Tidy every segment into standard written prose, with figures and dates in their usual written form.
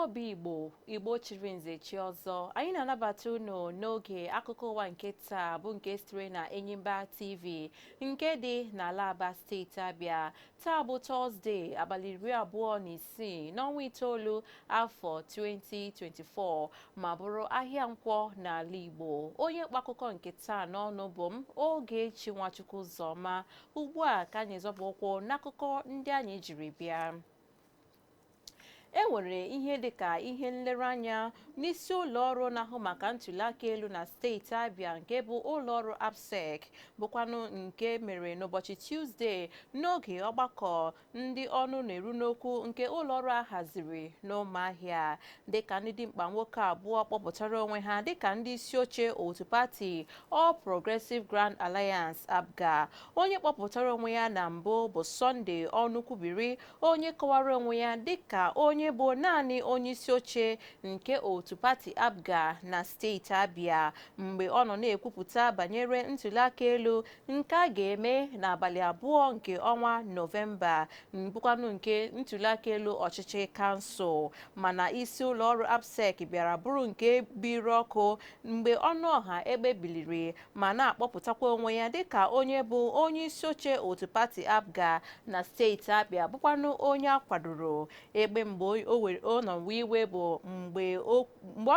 Igbo bụ Igbo, Igbo chiri nze chi ọzọ. Anyị na-anabata unu n'oge akụkọ ụwa nke taa bụ nke sitere na Enyimba TV nke dị n'ala Aba, steeti Abịa. Taa bụ Tọzdee, abalị 26 n'ọnwa itoolu, afọ 2024, ma bụrụ ahịa Nkwọ n'ala Igbo. Onye kpa akụkọ nke taa n'ọnụ bụ m, Ogechi Nwachukwu Zọma. Ugbu a ka anyị zọpụ ụkwụ n'akụkọ ndị anyị jiri bịa. E nwere ihe dịka ihe nlereanya n'isi ụlọọrụ na-ahụ maka ntuliaka elu na steeti Abịa, nke bụ ụlọọrụ ABSIEC, bụkwanụ nke mere n'ụbọchị Tuzdee n'oge ọgbakọ ndị ọnụ na-eru n'okwu nke ụlọọrụ a haziri n'Ụmụahịa, dịka ndị dimkpa nwoke abụọ kpọpụtara onwe ha dịka ndị isi oche otu pati All Progressive Grand Alliance, APGA. Onye kpọpụtara onwe ya na mbụ bụ Sunday Ọnụkwubiri, onye kọwara onwe ya dịka onye bụ naanị onye isi oche nke otu pati APGA na steeti Abịa, mgbe ọ nọ na-ekwupụta banyere ntuliaka elu nke a ga-eme n'abalị 2 nke ọnwa Nọvemba, bụkwanụ nke ntuliaka elu ọchịchị kansụl. Mana isi ụlọọrụ ABSIEC bịara bụrụ nke biri ọkụ mgbe Ọnụọha Egbe biliri ma na-akpọpụtakwa onwe ya dịka onye bụ onye isi oche otu pati APGA na steeti Abịa, bụkwanụ onye a kwadoro. Egbe mgbe ọ nọwa iwe bụ mgbe ọ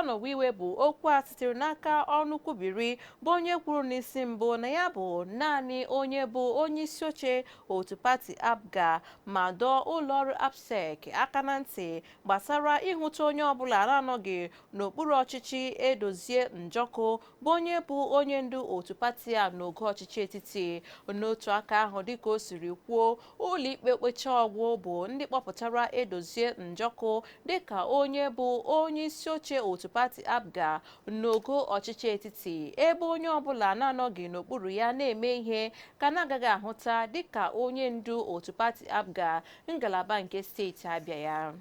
nọwa iwe bụ okwu a sitere n'aka Ọnụkwubiri, bụ onye kwuru n'isi mbụ na ya bụ naanị onye bụ onye isi oche otu pati APGA, ma dọọ ụlọọrụ ABSIEC aka na ntị gbasara ịhụta onye ọbụla na-anọghị n'okpuru ọchịchị Edozie Njọkụ, bụ onye bụ onye ndu otu pati a n'ogo ọchịchị etiti. N'otu aka ahụ, dịka o siri kwuo, ụlọikpe okpecha ọgwụ bụ ndị kpọpụtara Edozie Njọkụ dịka onye bụ onye isi oche otu pati APGA n'ogo ọchịchị etiti, ebe onye ọbụla na-anọghị n'okpuru ya na-eme ihe ka na-agaghị ahụta dịka onye ndu otu pati APGA ngalaba nke steeti Abịa ya.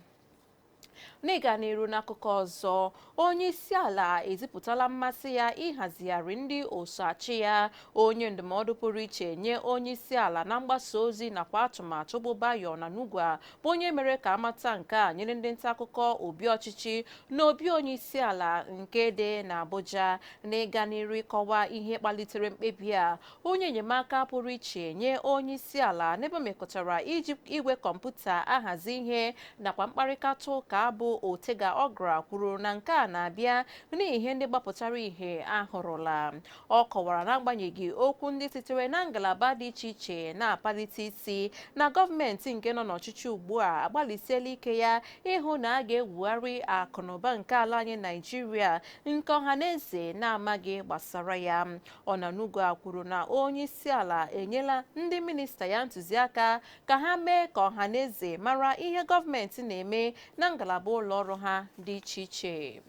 N'ịga n'iru n'akụkọ ọzọ, onye isi ala ezipụtala mmasị ya ịhazigharị ndị osoachi ya. Onye ndụmọdụ pụrụ iche nye onye isi ala na mgbasa ozi nakwa atụmatụ, bụ Bayo Onanuga, bụ onye mere ka amata nke a nyere ndị nta akụkọ obi ọchịchị na obi onye isi ala nke dị n'Abuja. N'ịga n'iru ịkọwa ihe kpalitere mkpebi a, onye enyemaka pụrụ iche nye onye isi ala n'ebe mekọtara iji igwe kọmputa ahazi ihe nakwa mkparịta ụka, bụ Otega Ogra, kwuru na nke a na-abịa n'ihi ihe ndị gbapụtara ihe ahụrụla. Ọ kọwara, n'agbanyeghị okwu ndị sitere na ngalaba dị iche iche na-apalite isi, na gọọmenti nke nọ n'ọchịchị ugbu a agbalịsiela ike ya ịhụ na a ga-ewugharị akụnụba nke ala anyị Naijiria nke ọha na eze na-amaghị gbasara ya. Onanuga kwuru na onye isi ala enyela ndị minista ya ntụziaka ka ha mee ka ọha na eze mara ihe gọọmenti na-eme na ngalaba ụlọ ọrụ ha dị iche iche.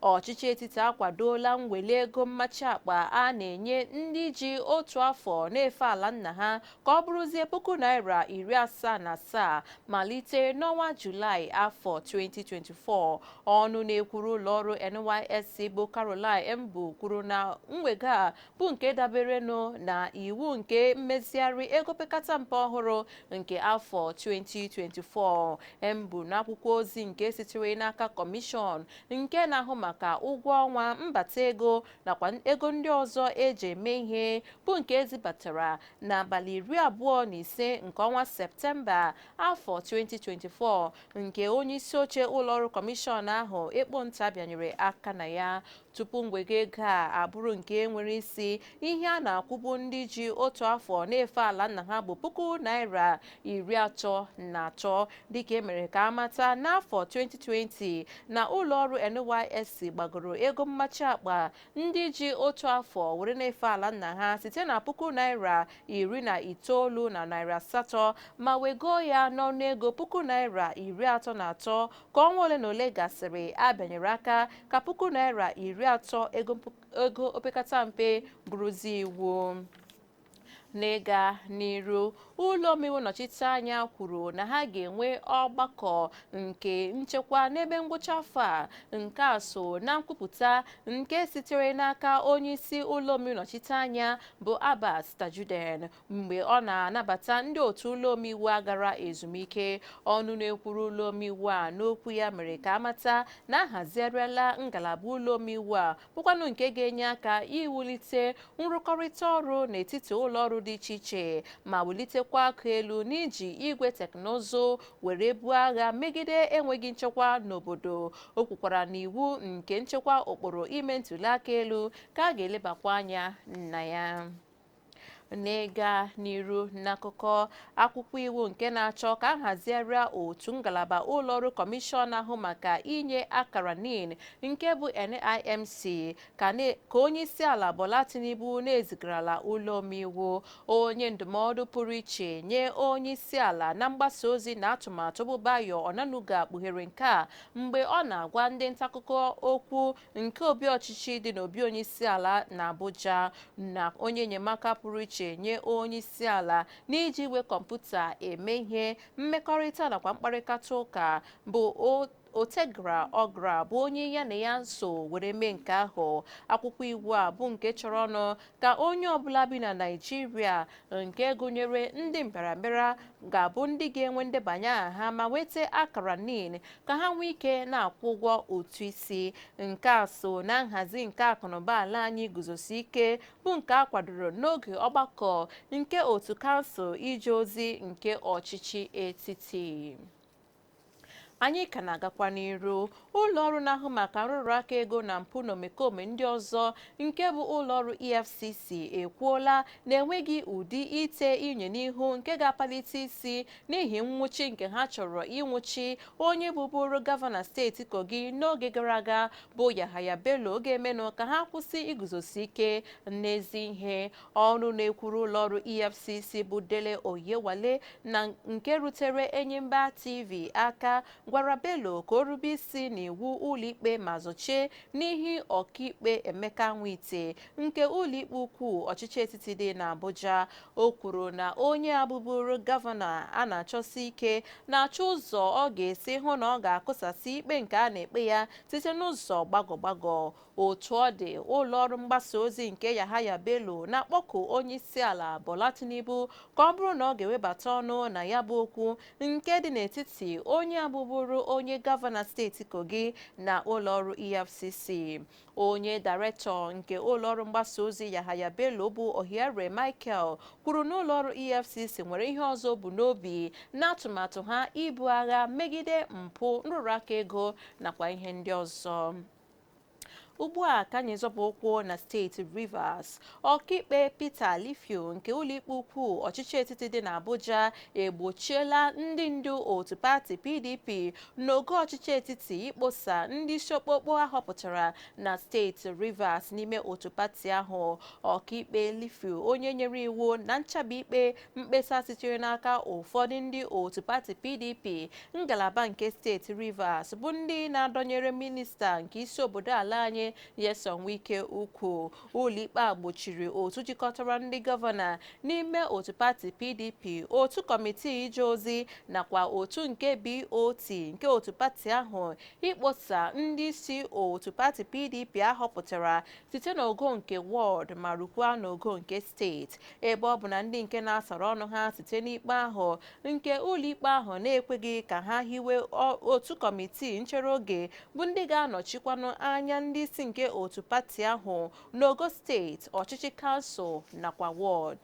Ọchịchị etiti akwadola mweli ego mmachi akpa a na-enye ndị ji otu afọ na-efe ala nna ha ka ọ bụrụzie ₦77,000 malite n'ọnwa Julaị afọ 2024. Ọnụ na-ekwuru ụlọọrụ NYSC, bụ Caroline Mbu, kwuru na mwega a bụ nke daberenụ na iwu nke mmezigharị ego pekata mpe ọhụrụ nke afọ 2024. Mbu, n'akwụkwọ ozi nke sitere n'aka kọmishọn nke na-ahụ maka ụgwọ ọnwa, mbata ego nakwa ego ndị ọzọ eji eme ihe, bụ nke ezibatara n'abalị 25 nke ọnwa Septemba afọ 2024, nke onye isi oche ụlọọrụ kọmishọn ahụ, Ekponta, bịanyere aka na ya. Tupu mwega ego a abụrụ nke nwere isi, ihe a na-akwụbu ndị ji otu afọ na-efe ala nna ha bụ ₦33, dịka e mere ka amata n'afọ 2020 na ụlọọrụ NYSC gbagoro ego mmachi akpa ndị ji otu afọ were na-efe ala nna ha site na ₦98,800 ma wego ya n'ọnụego ₦33, ka ọnwa ole na ole gasịrị abịanyere aka ka ₦30 ego opekata mpe bụrụzi iwu. N'ịga n'iru, ụlọ omeiwu nnọchiteanya kwuru na ha ga-enwe ọgbakọ nke nchekwa n'ebe ngwụcha afọ a. Nke a so na nkwupụta nke sitere n'aka onyeisi ụlọ omeiwu nnọchiteanya bụ Abbas Tajudeen mgbe ọ na-anabata ndị otu ụlọ omeiwu a gara ezumike. Ọnụ na-ekwuru ụlọ omeiwu a n'okwu ya mere ka amata na ahazigharịala ngalaba ụlọ omeiwu a, bụkwanụ nke ga-enye aka iwulite nrụkọrịta ọrụ n'etiti ụlọ ọrụ dị iche iche ma wulitekwa aka elu n'iji igwe teknụzụ were buo agha megide enweghị nchekwa n'obodo. O kwukwara na iwu nke nchekwa ụkpụrụ ime ntuli aka elu ka a ga-elebakwa anya na ya. N'ịga n'iru n'akụkọ, akwụkwọ iwu nke na-achọ ka a hazigharịa otu ngalaba ụlọọrụ kọmishọn ahụ maka inye akara NIN nke bụ NIMC ka onye isi ala Bola Tinubu na-ezigarala ụlọ omeiwu. Onye ndụmọdụ pụrụ iche nye onye isi ala na mgbasa ozi na atụmatụ bụ Bayo Onanuga kpughere nke a mgbe ọ na-agwa ndị ntaakụkọ okwu nke obi ọchịchị dị n'obi onye isi ala na Abuja. Na onye enyemaka pụrụ iche nye onye isi ala n'iji igwe kọmputa eme ihe, mmekọrịta nakwa mkparịta ụka bụ Otegra Ogra, bụ onye ya na ya so were mee nke ahụ. Akwụkwọ iwu a bụ nke chọrọ ọnụ ka onye ọbụla bi na Naịjirịa, nke gụnyere ndị mbịarambịa, ga-abụ ndị ga-enwe ndebanye aha ha ma nweta akara NIN ka ha nwee ike na-akwụ ụgwọ ụtụ isi. Nke a so na nhazi nke akụnụba ala anyị guzosi ike, bụ nke a kwadoro n'oge ọgbakọ nke otu kansụl ije ozi nke ọchịchị etiti. Anyị ka na-agakwa n'iru. Ụlọ ọrụ na-ahụ maka nrụrụ aka ego na mpụ na omekome ndị ọzọ nke bụ ụlọọrụ EFCC ekwuola na enweghị ụdị ite inye n'ihu nke ga-apalite isi n'ihi nwụchi nke ha chọrọ ịnwụchi onye bụbụrụ gọvanọ steeti Kogi n'oge gara aga bụ Yahaya Bello ga-emenụ ka ha kwụsị iguzosi ike n'ezi ihe. Ọrụ na-ekwuru ụlọọrụ EFCC bụ Dele Oyewale, na nke rutere Enyimba TV aka, gwara Bello ka o rube isi n'iwu ụlọikpe ma zochie n'ihi ọkaikpe Emeka Nwite nke ụlọikpe ukwu ọchịchị etiti dị n'Abuja. O kwuru na onye abụbụrụ gọvanọ a na-achọsi ike na-achọ ụzọ ọ ga-esi hụ na ọ ga-akụsasị ikpe nke a na-ekpe ya site n'ụzọ gbagọ gbagọ. Otu ọ dị, ụlọ ọrụ mgbasa ozi nke Yahaya Bello na-akpọku onye isi ala Bola Tinubu ka ọ bụrụ na ọ ga-ewebata ọnụ na ya bụ okwu nke dị n'etiti onye abụbụrụ onye gọvanọ steeti Kogi na ụlọọrụ EFCC. Onye dairektọ nke ụlọọrụ mgbasa ozi Yahaya Bello bụ Ohiare Michael kwuru na ụlọọrụ EFCC nwere ihe ọzọ bụ n'obi n'atụmatụ ha ibu agha megide mpụ, nrụrụ aka ego nakwa ihe ndị ọzọ. Ugbu a ka anyị zọpụ ụkwụ na steeti Rivers. Ọkaikpe Peter Lifio nke ụlọikpe ukwu ọchịchị etiti dị n'Abuja egbochiela ndị ndu otu pati PDP n'ogo ọchịchị etiti ikposa ndị isi okpokpo ahọpụtara na steeti Rivers n'ime otu pati ahụ. Ọkaikpe Lifio, onye nyere iwu na nchabi ikpe mkpesa sitere n'aka ụfọdụ ndị otu pati PDP ngalaba nke steeti Rivers, bụ ndị na-adọnyere minista nke isi obodo ala anyị Nyesom Wike ukwu, ụlọikpe a gbochiri otu jikọtara ndị gọvanọ n'ime otu pati PDP, otu kọmitii ije ozi nakwa otu nke BOT nke otu pati ahụ ikposa ndị isi otu pati PDP ahọpụtara site n'ogo nke wọd ma rukwa n'ogo nke steeti, ebe ọ bụ na ndị nke na-asọrọ ọnụ ha site n'ikpe ahụ nke ụlọikpe ahụ na-ekweghị ka ha hiwe otu kọmitii nchere oge bụ ndị ga-anọchikwanụ anya ndị isi nke otu pati ahụ n'ogo steeti, ọchịchị kansụl nakwa wọd.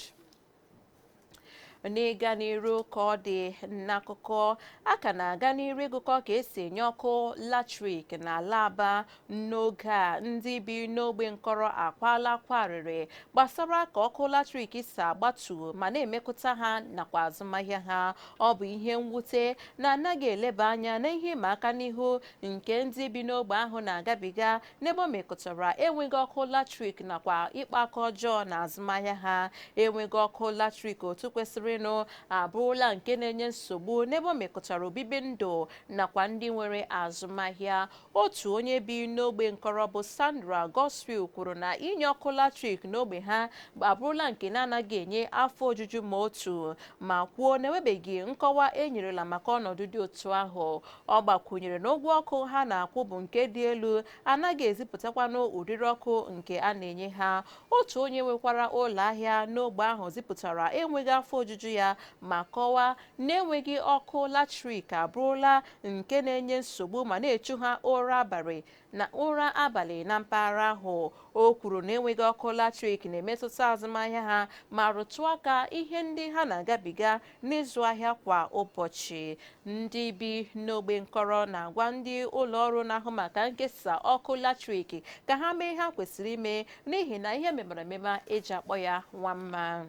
N'ịga n'iru, ka ọ dị n'akụkọ a ka na-aga n'iru ịgụkọ ka esi enye ọkụ latrik n'ala Aba n'oge a, ndị bi n'ogbe nkọrọ akwala akwarịrị gbasara ka ọkụ latrik si agbatu ma na-emekọta ha nakwa azụmahịa ha. Ọ bụ ihe mwute na anaghị eleba anya na ihe ịma aka n'ihu nke ndị bi n'ogbe ahụ na-agabiga n'ebe o mekọtara enweghị ọkụ latrik nakwa ịkpa aka ọjọọ na azụmahịa ha. Enweghị ọkụ latrik otu kwesịrị sochirinụ abụrụla nke na-enye nsogbu n'ebe o mekọtara obibi ndụ nakwa ndị nwere azụmahịa. Otu onye bi n'ogbe Nkọrọ bụ Sandra Goswill kwuru na inye ọkụ latrik n'ogbe ha abụrụla nke na-anaghị enye afọ ojuju ma otu, ma kwuo na enwebeghị nkọwa enyerela maka ọnọdụ dị otu ahụ. Ọ gbakwunyere na ụgwọ ọkụ ha na-akwụ bụ nke dị elu, anaghị ezipụtakwanụ ụdịrị ọkụ nke a na-enye ha. Otu onye nwekwara ụlọ ahịa n'ogbe ahụ zipụtara enweghị afọ ojuju ya ma kọwaa na enweghị ọkụ latrik abụrụla nke na-enye nsogbu ma na-echu ha ụra abalị na ụra abalị na mpaghara ahụ. O kwuru na enweghị ọkụ latrik na-emetụta azụmahịa ha ma rụtụ aka ihe ndị ha na-agabiga n'ịzụ ahịa kwa ụbọchị. Ndị bi n'ogbe Nkọrọ na-agwa ndị ụlọ ọrụ na-ahụ maka nkesa ọkụ latrik ka ha mee ha kwesịrị ime, n'ihi na ihe memere ememe eji akpọ ya nwamma.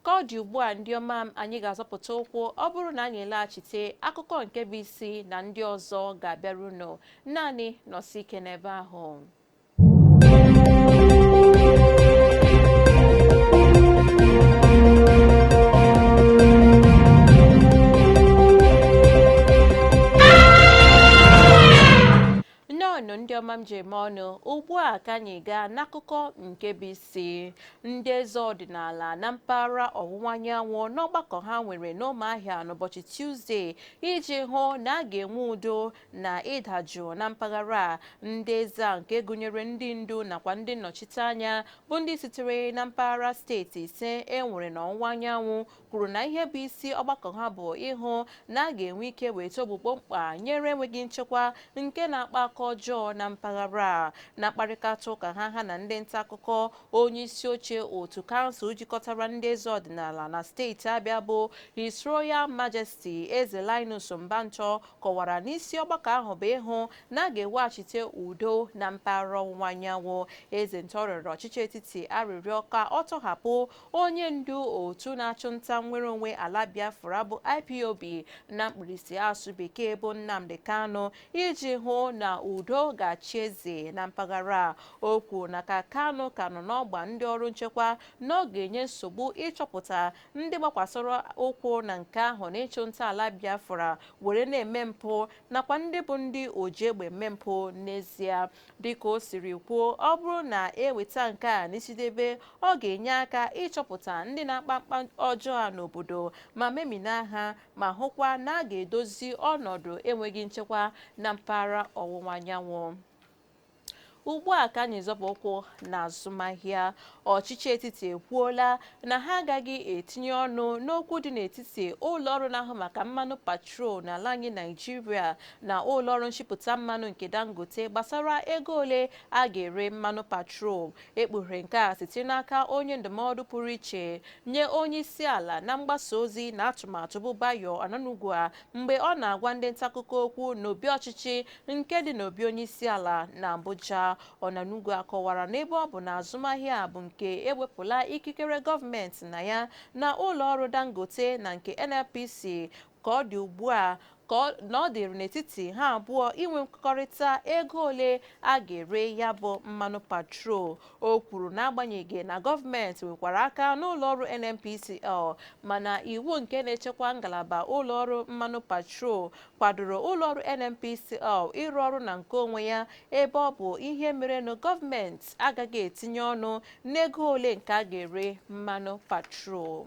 Ka ọ dị ugbu a, ndị ọma m, anyị ga-azọpụta ụkwụ. Ọ bụrụ na anyị laghachite, akụkọ nke bụ isi na ndị ọzọ ga-abịara unu. Naanị nọsi ike n'ebe ahụ. Nnọọnụ ndị ọma m ji eme ọnụ. Ugbu a ka anyị gaa n'akụkọ nke bụ isi. Ndị eze ọdịnala na mpaghara ọwụwa anyanwụ n'ọgbakọ ha nwere n'Ụmụahịa n'ụbọchị Tuzdee iji hụ na a ga-enwe udo na ịdajụ na mpaghara a. Ndị eze a, nke gụnyere ndị ndu nakwa ndị nnọchiteanya bụ ndị sitere na mpaghara steeti ise e nwere n'ọwụwa anyanwụ, kwuru na ihe bụ isi ọgbakọ ha bụ ịhụ na a ga-enwe ike weta ogbugbo mkpa nyere enweghị nchekwa nke na-akpa aka ọjọọ na mpaghara a. Na mkparịta ụka ha na ndị nta akụkọ, onye isi oche otu kansụl jikọtara ndị eze ọdịnala na steeti Abịa bụ His Royal Majesty Eze Linus Mbancho kọwara n'isi ọgbakọ ahụ bụ ịhụ na a ga-eweghachite udo na mpaghara ọwụwa anyanwụ. Eze Ntọ rịọrọ ọchịchị etiti arịrịọ ka ọ tọhapụ onye ndu otu na-achụ nta nnwere onwe ala Biafra bụ IPOB na mkpirisi asụ bekee bụ Nnamdi Kanu, iji hụ na udo ga-achị eze na mpaghara a. O kwuru na ka Kanu ka nọ n'ọgba ndị ọrụ nchekwa, na ọ ga-enye nsogbu ịchọpụta ndị gbakwasịrị ụkwụ na nke ahụ na ịchụ nta ala Biafra were na-eme mpụ nakwa ndị bụ ndị oji egbe eme mpụ n'ezie. Dịka o siri kwuo, ọ bụrụ na eweta nke a n'isidebe, ọ ga-enye aka ịchọpụta ndị na-akpa mkpa ọjọọ a n'obodo ma memina ha, ma hụkwa na a ga-edozi ọnọdụ enweghị nchekwa na mpaghara ọwụwa anyanwụ. Ugbu a ka anyị zọpụ ụkwụ na azụmahịa. Ọchịchị etiti ekwuola na ha agaghị etinye ọnụ n'okwu dị n'etiti ụlọọrụ na-ahụ maka mmanụ patrol n'ala anyị Naijiria na ụlọọrụ nchịpụta mmanụ nke Dangote gbasara ego ole a ga-ere mmanụ patrol. Ekpughere nke a site n'aka onye ndụmọdụ pụrụ iche nye onye isi ala na mgbasa ozi na atụmatụ bụ Bayo Onanuga mgbe ọ na-agwa ndị nta akụkọ okwu n'obi ọchịchị nke dị n'obi onye isi ala na Abuja. Onanuga kọwara na ebe ọ bụ na azụmahịa bụ nke ewepụla ikikere gọọmenti na ya na ụlọọrụ Dangote na nke NNPC ka ọ dị ugbu a, na ọ dịrị n'etiti ha abụọ inwe nkwekọrịta ego ole a ga-ere ya bụ mmanụ patrol. O kwuru na agbanyeghị na gọọmenti nwekwara aka n'ụlọọrụ NNPCL, mana iwu nke na-echekwa ngalaba ụlọọrụ mmanụ patrol kwadoro ụlọọrụ NNPCL ịrụ ọrụ na nke onwe ya, ebe ọ bụ ihe merenụ gọọmenti agaghị etinye ọnụ n'ego ole nke a ga-ere mmanụ patrol.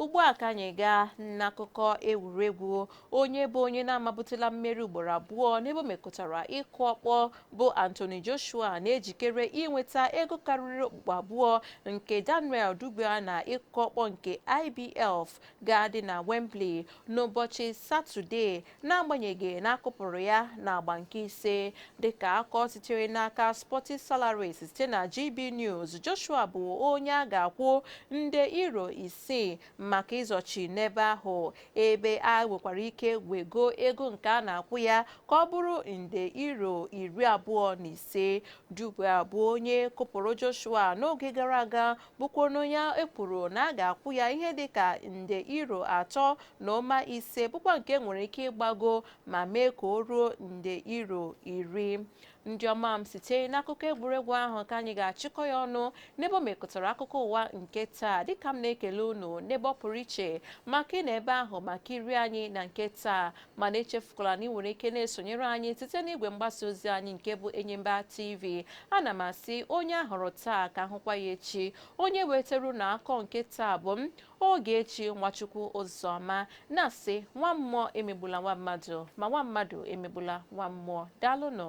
Ugbu a ka anyị gaa n'akụkọ egwuregwu. Onye bụ onye na-amabutela mmeri ugboro abụọ n'ebe o mekọtara ịkụ ọkpọ bụ Anthony Joshua na-ejikere inweta ego karịrị okpukpu abụọ nke Daniel Dubois na ịkụ ọkpọ nke IBF ga-adị na Wembley n'ụbọchị Satọde, n'agbanyeghị na akụpụrụ ya n'agba nke ise. Dịka akọ sitere n'aka Sporting Salaries site na GB News, Joshua bụ onye a ga-akwụ nde euro 6 maka ịzọchi n'ebe ahụ, ebe a nwekwara ike wego ego nke a na-akwụ ya ka ọ bụrụ nde euro 25. Dubois bụ onye kụpụrụ Joshua n'oge gara aga, bụkwa onye ekwuru na a ga-akwụ ya ihe dịka nde euro 3.5, bụkwa nke nwere ike ịgbago ma mee ka o ruo nde euro 10. Ndị ọma m, site n'akụkọ egwuregwu ahụ ka anyị ga-achịkọ ya ọnụ n'ebe o mekọtara akụkọ ụwa nke taa. Dịka m na-ekele unu n'ebe ọ pụrụ iche maka ị na ebe ahụ maka iri anyị na nke taa, mana echefukwala na ị nwere ike na-esonyere anyị site n'igwe mgbasa ozi anyị nke bụ Enyimba TV. Ana m asị onye ahụrụ taa ka ahụkwa ya echi. Onye wetara unu akọ nke taa bụ m, Ogechi Nwachukwu Ụzọma, na-asị nwa mmụọ emegbula nwa mmadụ, ma nwa mmadụ emegbula nwa mmụọ. Daalụnụ.